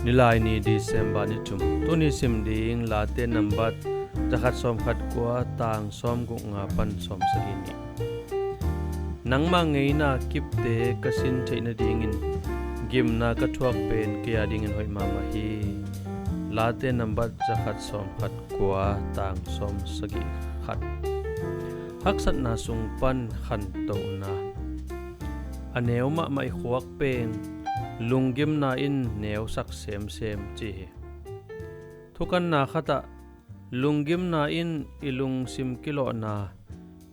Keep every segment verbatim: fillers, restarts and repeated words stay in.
Nilai ni, December ni thum. Tuni sim ding Late nambat zakhat sawmkhat kua, tang sawmguk nga pan sawmsagih nih. Nangmah ngeina kipte ka sin theih nadingin gimna ka thuak pen kei a dingin hoih mahmah hi. Late nambat zakhat sawmkhat kua, tang sawmsagih khat. Haksatna sung pan khantohna. A neu mahmah i khuak pen lunggimna in neusak semsem ci hi. Thukanna khatah lunggimna in i lungsim kilawhna,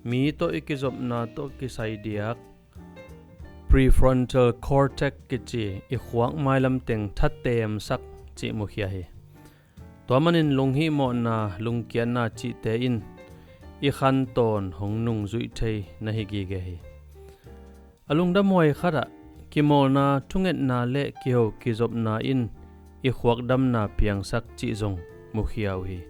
mi tawh i kizopna tawh kisai diak, prefrontal cortex kici i khuak mailam teng thatemsak cih mukhia hi. Tua manin lunghihmawhna, lungkiatna cihte in i khantawn hong nungzuih thei na hi gige hi. A lungdamhuai khatah kimawlna, thungetna le kiho kizopna in i khuak damna piangsak cih zong mukhia uh hi.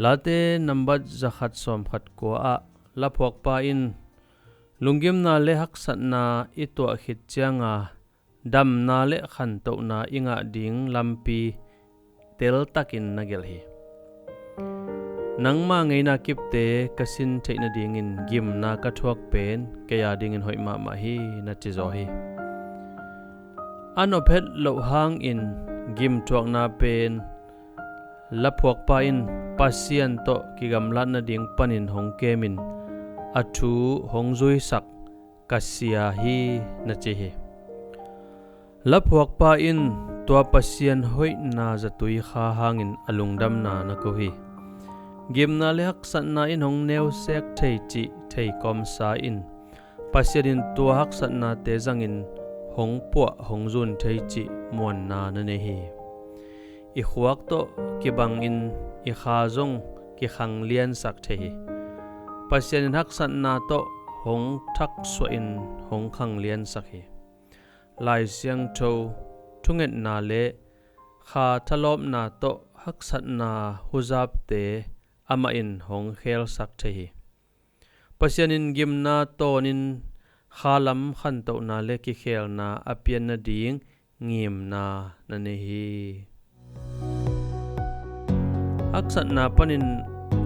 Late nambat zakhat sawmkhat kua ah laphuakpa in lunggimna le haksatna i tuah khit cianga damna le khantohna i ngah ding lampi teltakin na gelh hi. Nangmah ngeina kipte ka sin theih nadingin gimna ka thuak pen kei a dingin hoih mahmah hi, na ci zaw hi. A nop het loh hangin gimthuakna pen laphuakpa in Pasian tawh kigamlat nading panin hong kemin a thu hong zuisak ka sia hi, na ci hi. Laphuakpa in tua Pasian hoihna zatui kha hangin a lungdamna na ko hi. Gimna le haksatna in hong neusek thei cih thei kawmsa in Pasian in tua haksatnate zangin hong puah hong zun thei cih muanna na nei hi. I khuak tawh kibangin i kha zong kikhangliansak thei hi. Pasian in haksatna tawh hong thaksuahin hong khangliansak hi. Lai Siangtho, thungetna le kha thalawpna tawh haksatna huzapte amah in hong khelsak thei hi. Pasian in gimna tawnin khalam khantohna le kikhelna a pian nading ngimna na nei hi. Haksatna panin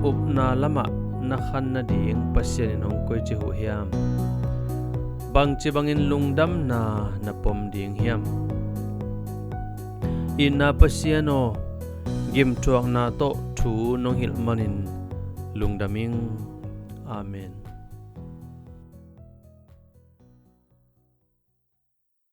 upna lamah na khan nading Pasian in hong koici huh hiam? Bangci bangin lungdamna na pom ding hiam? Itna Pasian aw, gimthuakna tawh thu nong hilh manin lungdam ing. Amen.